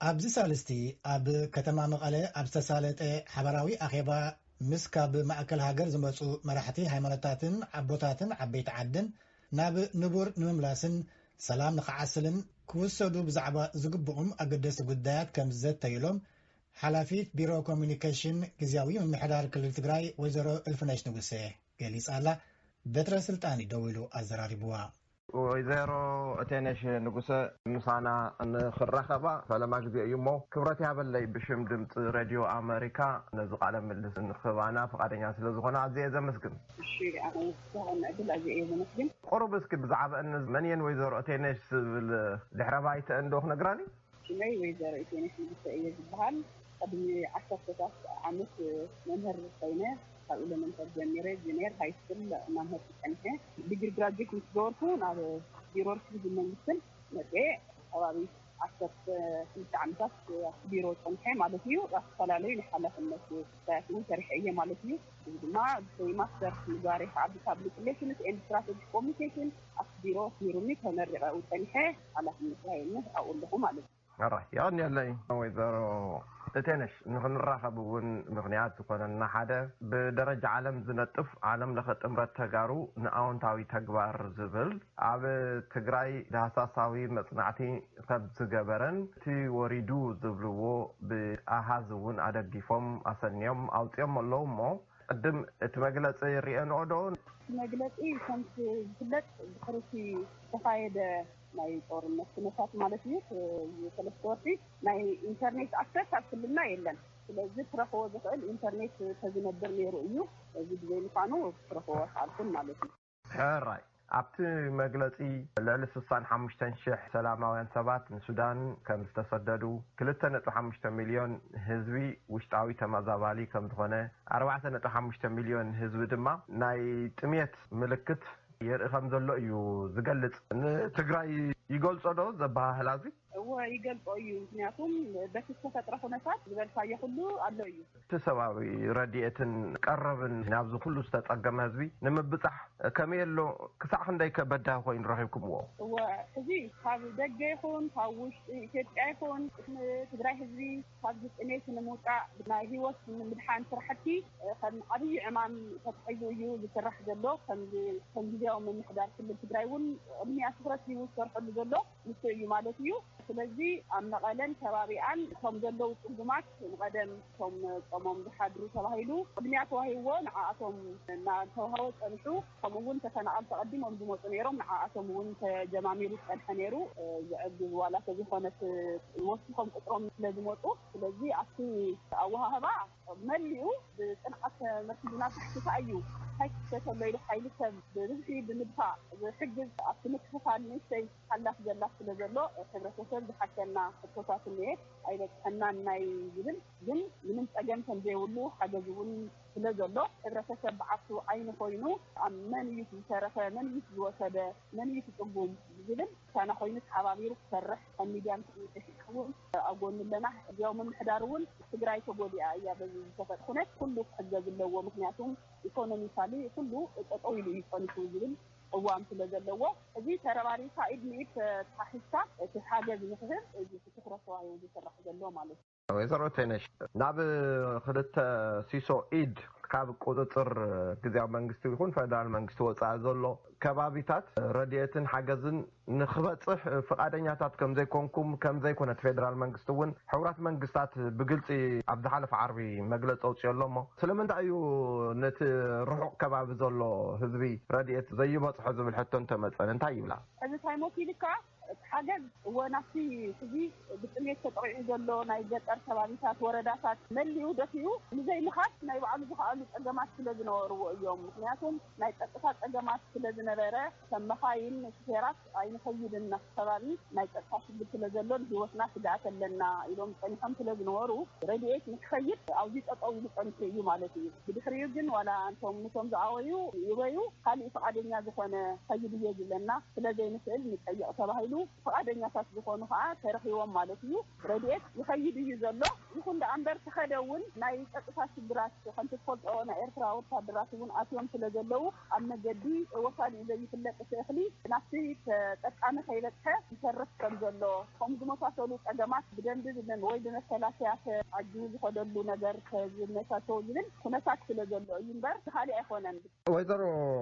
ኣብዚ ሳልስቲ ኣብ ከተማ መቐለ ኣብ ዝተሳለጠ ሓባራዊ ኣኼባ ምስ ካብ ማእከል ሃገር ዝመጹ መራሕቲ ሃይማኖታትን ኣቦታትን ዓበይቲ ዓድን ናብ ንቡር ንምምላስን ሰላም ንኽዓስልን ክውሰዱ ብዛዕባ ዝግብኦም ኣገደስቲ ጉዳያት ከም ዝዘተዩሎም ሓላፊት ቢሮ ኮሚኒኬሽን ግዝያዊ ምምሕዳር ክልል ትግራይ ወይዘሮ እልፍነሽ ንጉሴ ገሊጻ ኣላ። በትረ ስልጣን እዩ ደዊሉ ኣዘራሪብዋ። ወይዘሮ እቴነሽ ንጉሰ ምሳና ንኽራኸባ ፈለማ ግዜ እዩ እሞ ክብረት ያበለይ ብሽም ድምፂ ሬድዮ ኣመሪካ ነዚ ቃለ ምልልስ ንኽህባና ፍቓደኛ ስለ ዝኾነ ኣዝየ እየ ዘመስግን። እሺ፣ ኣነ እውን ስለሆነ ዕድል ኣዝየ እየ ዘመስግን። ቁሩብ እስኪ ብዛዕባአን መን እየን ወይዘሮ እቴነሽ ዝብል ድሕረ ባይተአን ዶ ክነግራኒ? ሽመይ ወይዘሮ እቴነሽ ንጉሰ እየ ዝበሃል። ቅድሚ ዓሰርተታት ዓመት መምህር ኮይነ ካብ ኤለመንተሪ ጀሚረ ጁኒየር ሃይ ስኩል መምህር ጸኒሐ። ዲግሪ ግራጁዌት ምስ ገበርኩ ናብ ቢሮ ርክብ ህዝብን መንግስትን መጽኤ። ከባቢ ዓሰርተ ክልተ ዓመታት ኣብቲ ቢሮ ጸኒሐ ማለት እዩ። ኣብ ዝተፈላለዩ ናይ ሓላፍነት ጉዳያት እውን ሰሪሐ እየ ማለት እዩ። እዚ ድማ ብፍሬ ማስተር ምግባረይ ከዓ ብፓብሊክ ሪሌሽንስ ኤንድ ስትራቴጂክ ኮሚኒኬሽን ኣብቲ ቢሮ ኣስሚሩኒ ተመሪቐ እውን ጸኒሐ ሓላፍነት ተዋሂቡኒ ኣብኡ ኣለኹ ማለት እዩ። ሕራይ የቐንየለይ ወይዘሮ እቴነሽ። ንኽንራኸብ እውን ምኽንያት ዝኾነና ሓደ ብደረጃ ዓለም ዝነጥፍ ዓለም ለኸ ጥምረት ተጋሩ ንኣወንታዊ ተግባር ዝብል ኣብ ትግራይ ዳህሳሳዊ መጽናዕቲ ከም ዝገበረን እቲ ወሪዱ ዝብልዎ ብኣሃዝ እውን ኣደጊፎም ኣሰንዮም ኣውፅኦም ኣለዉ እሞ ቅድም እቲ መግለፂ ርእየንኦ ዶ? እቲ መግለፂ ከምቲ ዝፍለጥ ድሕሪ እቲ ዝተኻየደ ናይ ጦርነት ኩነታት ማለት እዩ፣ ሰለስተ ወርሒ ናይ ኢንተርኔት ኣክሰስ ኣብ ክልልና የለን። ስለዚ ክረኽቦ ዝኽእል ኢንተርኔት ተዝነብር ነይሩ እዩ። እዚ ብዘይ ምዃኑ ክረኽቦ ኣይከኣልኩን ማለት እዩ። ሕራይ ኣብቲ መግለጺ ልዕሊ ስሳን ሓሙሽተን ሽሕ ሰላማውያን ሰባት ንሱዳን ከም ዝተሰደዱ፣ ክልተ ነጥቢ ሓሙሽተ ሚልዮን ህዝቢ ውሽጣዊ ተመዛባሊ ከም ዝኾነ፣ ኣርባዕተ ነጥቢ ሓሙሽተ ሚልዮን ህዝቢ ድማ ናይ ጥሜት ምልክት የርኢ ከም ዘሎ እዩ ዝገልጽ። ንትግራይ ይገልጾ ዶ ዘበሃህላ እዚ? እወ ይገልጾ እዩ። ምክንያቱም በቲ ዝተፈጥረ ኩነታት ዝበልካዮ ኩሉ ኣሎ እዩ። እቲ ሰብኣዊ ረድኤትን ቀረብን ናብዚ ኩሉ ዝተጸገመ ህዝቢ ንምብጻሕ ከመይ ኣሎ? ክሳዕ ክንደይ ከ በዳሂ ኮይኑ ረኺብኩምዎ? እወ፣ እዚ ካብ ደገ ይኹን ካብ ውሽጢ ኢትዮጵያ ይኹን ንትግራይ ህዝቢ ካብዚ ጥሜት ንምውጻእ ናይ ህይወት ንምድሓን ስራሕቲ ከም ዓብዪ ዕማም ተታሒዙ እዩ ዝስራሕ ዘሎ። ከምዚ ከም ግዝያዊ ምምሕዳር ክልል ትግራይ እውን ቅድሚያ ትኹረት ሂቡ ዝሰርሐሉ ዘሎ ንሱ እዩ ማለት እዩ። ስለዚ ኣብ መቐለን ከባቢኣን እቶም ዘለዉ ጽጉማት ንቐደም እቶም ጾሞም ዝሓድሩ ተባሂሉ ቅድሚያ ተዋሂብዎ ንዓኣቶም እናተዋህቦ ጸኒሑ። ከምኡ እውን ተፈናቐልቲ ቀዲሞም ዝመጹ ነይሮም፣ ንዓኣቶም እውን ተጀማሚሩ ዝጸንሐ ነይሩ። እ፣ ዝዕግብ ዋላ ተዘይኮነስ ወሲኾም ቁጽሮም ስለ ዝመጹ፣ ስለዚ ኣብቲ ኣወሃህባ መሊኡ ብጽንዓት ተመርኪዝና ታሕቲ ከኣ እዩ። እንታይ ክፍተት ኣሎ ኢሉ ሓይሊ ሰብ ብብዝሒ ብምድፋእ ዝሕግዝ ኣብቲ ምክፍፋል ንእሽተይ ሓላፍ ዘላ ስለ ዘሎ፣ ሕብረተሰብ ዝሓተና ሕቶታት እኒኤ ኣይበጽሐናን ናይ ዝብል፣ ግን ምንም ጸገም ከም ዘይብሉ ሓገዝ እውን ስለ ዘሎ፣ ሕብረተሰብ ብዓርሱ ዓይኒ ኮይኑ ኣብ መን እዩ ዝሰረፈ፣ መን እዩ ዝወሰደ፣ መን እዩ ዝጽጉም ዝብል ውሳነ ኮይኑ ተሓባቢሩ ክሰርሕ ከም ሚድያ ንክንስሕ እውን ኣብ ጎኑ ኣለና። ግዝያዊ ምምሕዳር እውን ትግራይ ተጎዲኣ እያ በዚ ዝተፈጠረ ኩነት ኩሉ ክሕገዝ ኣለዎ። ምክንያቱም ኢኮኖሚካሊ ኩሉ ጠጠው ኢሉ እዩ ጸኒሑ ዝብል ቅዋም ስለ ዘለዎ፣ እዚ ተረባሪብካ ኢድ ንኢድ ተተሓሒዝካ እቲ ሓገዝ ንክህብ እዚ ትኩረት ተዋሂቡ ዝስራሕ ዘሎ ማለት እዩ። ወይዘሮ ቴነሽ፣ ናብ ክልተ ሲሶ ኢድ ካብ ቁፅፅር ግዝያዊ መንግስቲ ይኹን ፌደራል መንግስቲ ወፃኢ ዘሎ ከባቢታት ረድኤትን ሓገዝን ንክበፅሕ ፍቓደኛታት ከም ዘይኮንኩም፣ ከም ዘይኮነ እቲ ፌደራል መንግስቲ እውን ሕቡራት መንግስታት ብግልፂ ኣብ ዝሓለፈ ዓርቢ መግለፂ ኣውፂኡ ኣሎ። እሞ ስለምንታይ እዩ ነቲ ርሑቕ ከባቢ ዘሎ ህዝቢ ረድኤት ዘይበፅሖ ዝብል ሕቶ እንተመፀ እንታይ ይብላ? እዚ እንታይ መሲሉካ? እቲ ሓገዝ እወ ናብቲ ሕዚ ብጥሜት ተጠቒዑ ዘሎ ናይ ገጠር ከባቢታት፣ ወረዳታት መሊኡ ደፊኡ ንዘይምኻድ ናይ ባዕሉ ዝኸኣሉ ጸገማት ስለ ዝነበርዎ እዮም። ምኽንያቱም ናይ ጸጥታ ጸገማት ስለ ዝነበረ ከም መኻይን፣ ሹፌራት ኣይንኸይድን ናብቲ ከባቢ ናይ ጸጥታ ሽግር ስለ ዘሎ ንህይወትና ስግኣት ኣለና ኢሎም ጸኒሖም ስለ ዝነበሩ ረድኤት ንክኸይድ ኣብዚ ጠጠው ኢሉ ጸኒሑ እዩ ማለት እዩ። ብድሕሪኡ ግን ዋላ እንቶም ንቶም ዝኣወዩ ይበዩ ካሊእ ፍቓደኛ ዝኾነ ኸይድ እየ ዝብለና ስለ ዘይንኽእል ንጠይቕ ተባሂሉ ፍቓደኛታት ዝኾኑ ከዓ ተረኺቦም ማለት እዩ። ረድኤት ይኸይድ እዩ ዘሎ። ይኹን ደኣ እምበር ተኸደ እውን ናይ ጸጥታ ሽግራት ከምቲ ትፈልጦ ናይ ኤርትራ ወታደራት እውን ኣትዮም ስለ ዘለዉ ኣብ መገዲ ወሳኒኡ ዘይፍለጥ እቲ እኽሊ ናብቲ ተጠቃሚ ከይበጽሐ ይሰርፍ ከም ዘሎ ከም ዝመሳሰሉ ጸገማት ብደንቢ ብደን ወይ ብመከላከያ ተዓጅቡ ዝኸደሉ ነገር ዝመሳሰሉ ዝብል ኩነታት ስለ ዘሎ እዩ እምበር ተኻሊ ኣይኮነን። ወይዘሮ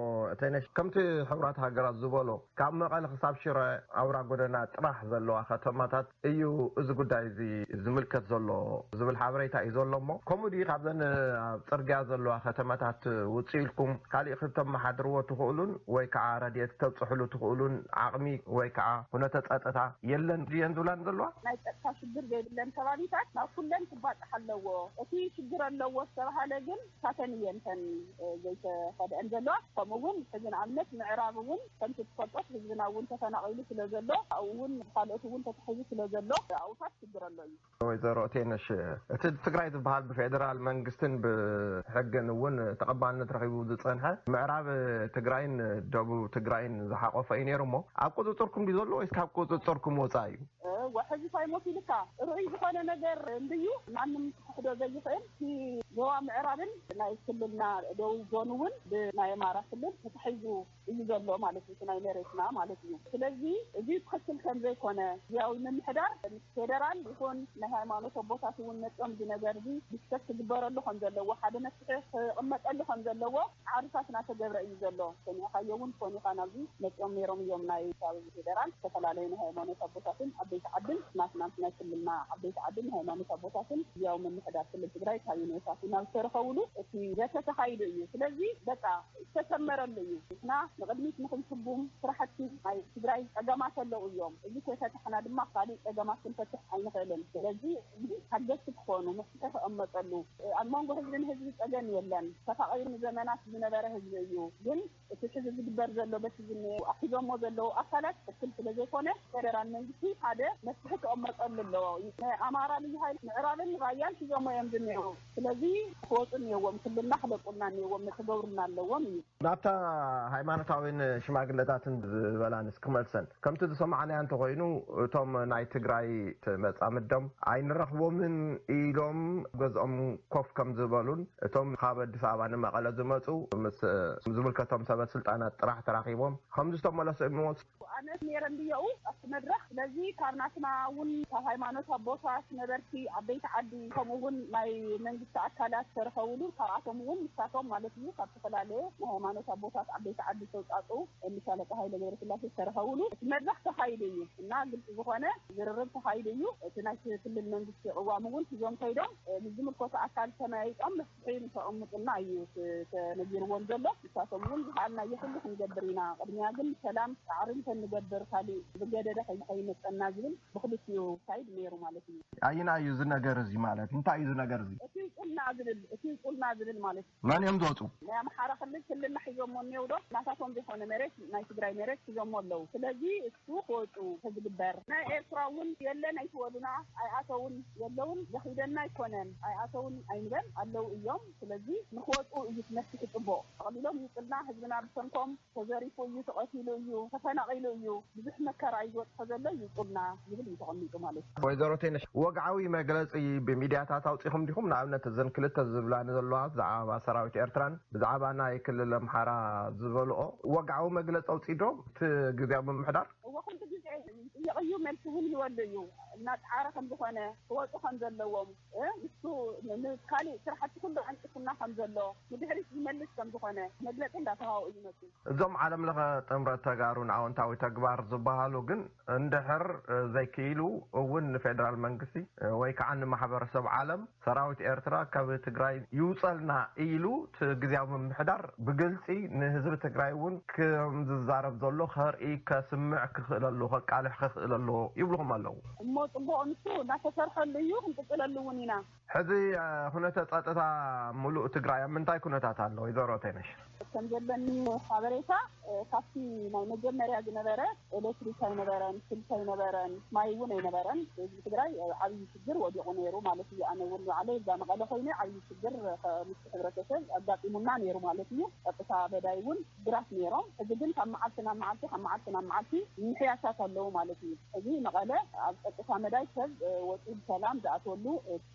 ተይነሽ ከምቲ ሕቡራት ሃገራት ዝበሎ ካብ መቐለ ክሳብ ሽረ ኣውራ ጎደና ጥራሕ ዘለዋ ከተማታት እዩ እዚ ጉዳይ እዚ ዝምልከት ዘሎ ዝብል ሓበሬታ እዩ ዘሎ እሞ ከምኡ ድዩ ካብዘን ኣብ ፅርግያ ዘለዋ ከተማታት ውፅእ ኢልኩም ካሊእ ክተመሓድርዎ ትኽእሉን ወይ ከዓ ረድኤት ተብፅሕሉ ትኽእሉን ዓቕሚ ወይ ከዓ ኩነተ ፀጥታ የለን ድየን ዝብላን ዘለዋ? ናይ ፀጥታ ሽግር ዘይብለን ከባቢታት ናብ ኩለን ክባፃሕ ኣለዎ። እቲ ሽግር ኣለዎ ዝተባሃለ ግን እሳተን እየን እተን ዘይተኸድአን ዘለዋ። ከምኡ እውን ሕዚ ንኣብነት ምዕራብ እውን ከምቲ ትፈልጦት ህዝብና እውን ተፈናቒሉ ስለ ዘሎ ኣብኡ እውን ካልኦት እውን ተታሒዙ ስለ ዘሎ ኣብኡታት ሽግር ኣሎ እዩ። ወይዘሮ ቴነሽ እቲ ትግራይ ዝበሃል ብፌደራል መንግስትን ብሕግን እውን ተቐባልነት ረኺቡ ዝፀንሐ ምዕራብ ትግራይን ደቡብ ትግራይን ዝሓቆፈ እዩ ነይሩ እሞ ኣብ ቁፅፅርኩም ድዩ ዘሎ ወይስ ካብ ቁፅፅርኩም ወፃኢ እዩ? ወሕዚ እንታይ መሲልካ ርኡይ ዝኾነ ነገር እንድዩ ማንም ክሕዶ ዘይኽእል እቲ ዞባ ምዕራብን ናይ ክልልና ደቡብ ዞን እውን ብናይ ኣማራ ክልል ተታሒዙ እዩ ዘሎ ማለት እዩ ናይ መሬትና ማለት እዩ ስለዚ እዚ ትኽክል ከም ዘይኮነ ያው ምምሕዳር ፌደራል ይኹን ናይ ሃይማኖት ኣቦታት እውን መፅኦም እዚ ነገር እዚ ዲስከስ ክግበረሉ ከም ዘለዎ ሓደ መፍትሒ ክቕመጠሉ ከም ዘለዎ ዓርሳት እናተገብረ እዩ ዘሎ። ሰሚዕካዮ እውን ትኾን ኢኻ ናብዚ መፂኦም ነይሮም እዮም ናይ ከባቢ ፌደራል ዝተፈላለዩ ናይ ሃይማኖት ኣቦታትን ዓበይቲ ዓድን ናትና ናይ ክልልና ዓበይቲ ዓድን ናይ ሃይማኖት ኣቦታትን ያው ምምሕዳር ክልል ትግራይ ካብ ዩኔሳት ናብ ዝተረኸብሉ እቲ ዘተ ተኻይዱ እዩ። ስለዚ በቃ ዝተሰመረሉ እዩ። ንሕና ንቕድሚት ንኽንስጉም ስራሕቲ ናይ ትግራይ ፀገማት ኣለዉ እዮም። እዚ ከይፈታሕና ድማ ካሊእ ፀገማት ክንፈትሕ ኣይንኽእልን። ስለዚ ሓገዝቲ ክኾኑ መፍትሒ ክቕመጠሉ ኣብ መንጎ ህዝቢ ንህዝቢ ጸገም የለን። ተፋቒሩ ንዘመናት ዝነበረ ህዝቢ እዩ። ግን እቲ ሕዚ ዝግበር ዘሎ በቲ ዝኒኦ ኣኪዞሞ ዘለዉ ኣካላት ትክክል ስለ ዘይኮነ ፌደራል መንግስቲ ሓደ መፍትሒ ክቕመጠሉ ኣለዎ። ናይ ኣማራ ልዩ ሓይል ምዕራብን ራያን ሒዞሞ እዮም ዝኒኦ። ስለዚ ክወፁ እኒኦዎም፣ ክልልና ክለቁልና እኒኦዎም፣ ክገብሩልና ኣለዎም እዩ። ናብታ ሃይማኖታዊን ሽማግለታትን ዝበላንስ ክመልሰን፣ ከምቲ ዝሰማዕናዮ እንተኾይኑ እቶም ናይ ትግራይ መጻምዶም ኣይንረኽቦምን ኢሎም ገዝኦም ኮፍ ከም ዝበሉን እቶም ካብ ኣዲስ ኣበባ ንመቐለ ዝመፁ ምስ ዝምልከቶም ሰበ ስልጣናት ጥራሕ ተራኺቦም ከም ዝተመለሱ እዮም። ኣነስ ነይረ እንድየኡ ኣብቲ መድረኽ። ስለዚ ካብ ናትና እውን ካብ ሃይማኖት ኣቦታት ነበርቲ ዓበይቲ ዓዲ ከምኡ እውን ናይ መንግስቲ ኣካላት ዝተረኸብሉ ካብኣቶም እውን ንሳቶም ማለት እዩ ካብ ዝተፈላለየ ናይ ሃይማኖት ኣቦታት ዓበይቲ ዓዲ ዝተውፃፅኡ ሻለቃ ሃይለ ገብረስላሴ ዝተረኸብሉ እቲ መድረኽ ተኻይዱ እዩ እና ግልፂ ዝኾነ ዝርርብ ተኻይዱ እዩ። እቲ ናይ ክልል መንግስቲ ቅዋም እውን ሒዞም ከይዶም ምስ ዝምልከቶ ኣካል ተመያይጦም መፍትሒ ንከቕምጡልና እዩ ተነጊርዎም ዘሎ። ንሳቶም እውን ዝኸኣልናዮ ኩሉ ክንገብር ኢና፣ ቅድሚያ ግን ሰላም ፃዕሪ እንተንገብር ካሊእ ዝገደደ ከይመፀና ዝብል ብክልቲኡ ሳይድ ነይሩ ማለት እዩ። ኣየናይ እዩ እዚ ነገር እዚ ማለት እንታይ እዩ እዚ ነገር እዚ? እቲ ውፁልና ዝብል እቲ ውፁልና ዝብል ማለት እዩ። መን እዮም ዝወፁ? ናይ ኣምሓራ ክልል ክልልና ሒዞሞ እኒው ዶ ናሳቶም ዘይኮነ መሬት ናይ ትግራይ መሬት ሒዞሞ ኣለዉ። ስለዚ እሱ ክወፁ ተዝግበር ናይ ኤርትራ እውን የለን ኣይትወሉና ኣይኣተውን የለውን ዘኺደና ኣይኮነን ኣይኣተውን ኣይንበል ኣለዉ እዮም። ስለዚ ንክወፁ እዩ ትመስል ፅቡቕ ጠቕሊሎም ይውፅልና ህዝብና ብሰንኮም ተዘሪፉ እዩ፣ ተቐቲሉ እዩ፣ ተፈናቒሉ እዩ፣ ብዙሕ መከራ እዩ ዝበፅሖ ዘሎ ይውፁልና ዝብል እዩ ተቐሚጡ ማለት እዩ። ወይዘሮ ቴነሽ ወግዓዊ መግለፂ ብሚድያታት ኣውፂኹም ዲኹም? ንኣብነት እዘን ክልተ ዝብላ ዘለዋ ብዛዕባ ሰራዊት ኤርትራን ብዛዕባ ናይ ክልል ኣምሓራ ዝበልኦ ወግዓዊ መግለፂ ኣውፂ ዶ እቲ ግዜያዊ ምምሕዳር? እወ ኩሉ ግዜ ይጥየቕ እዩ፣ መልሲ እውን ይወሉ እዩ። እናፀዓረ ከም ዝኾነ ክወፁ ከም ዘለዎም ንሱ ንካሊእ ስራሕቲ ኩሉ ዓንቂፉና ከም ዘሎ ንድሕሪት ዝመልስ ከም ዝኾነ መግለፂ እንዳተሃወኡ ይመፁ። እዞም ዓለም ለኸ ጥምረት ተጋሩን ኣወንታዊ ተግባር ዝበሃሉ ግን እንድሕር ዘይክኢሉ እውን ንፌደራል መንግስቲ ወይ ከዓ ንማሕበረሰብ ዓለም ሰራዊት ኤርትራ ካብ ትግራይ ይውፀልና ኢሉ እቲ ግዝያዊ ምምሕዳር ብግልፂ ንህዝቢ ትግራይ እውን ከም ዝዛረብ ዘሎ ከርኢ ከስምዕ ክኽእል ኣለዎ ከቃልሕ ክኽእል ኣለዎ ይብልኹም ኣለዉ። እሞ ጽቡቕ፣ ንሱ እናተሰርሐሉ እዩ፣ ክንቅጽለሉ እውን ኢና። ሕዚ ኩነተ ጸጥታ ሙሉእ ትግራይ ኣብ ምንታይ ኩነታት ኣሎ ወይዘሮ ተነሽ? ከም ዘለኒ ሓበሬታ ካብቲ ናይ መጀመርያ ዝነበረ ኤሌክትሪክ ኣይነበረን፣ ስልኪ ኣይነበረን፣ ማይ እውን ኣይነበረን። ህዝቢ ትግራይ ኣብ ዓብዪ ሽግር ወዲቑ ነይሩ ማለት እዩ። ኣነ እውን ባዕለይ እዛ መቐለ ኮይነ ዓብዪ ሽግር ከምቲ ሕብረተሰብ ኣጋጢሙና ነይሩ ማለት እዩ። ጸጥታ መዳይ እውን ግራት ነይሮም። ሕዚ ግን ካብ መዓልቲ ናብ መዓልቲ ካብ መዓልቲ ናብ መዓልቲ ምምሕያሻት ኣለዉ ማለት እዩ። ሕዚ መቐለ ኣብ ጸጥታ መዳይ ሰብ ወፂኡ ብሰላም ዝኣትወሉ፣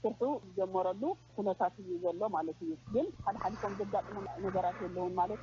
ስርሑ ዝጀመረሉ ኩነታት እዩ ዘሎ ማለት እዩ። ግን ሓደ ሓሊፎም ዘጋጥሙ ነገራት የለውን ማለት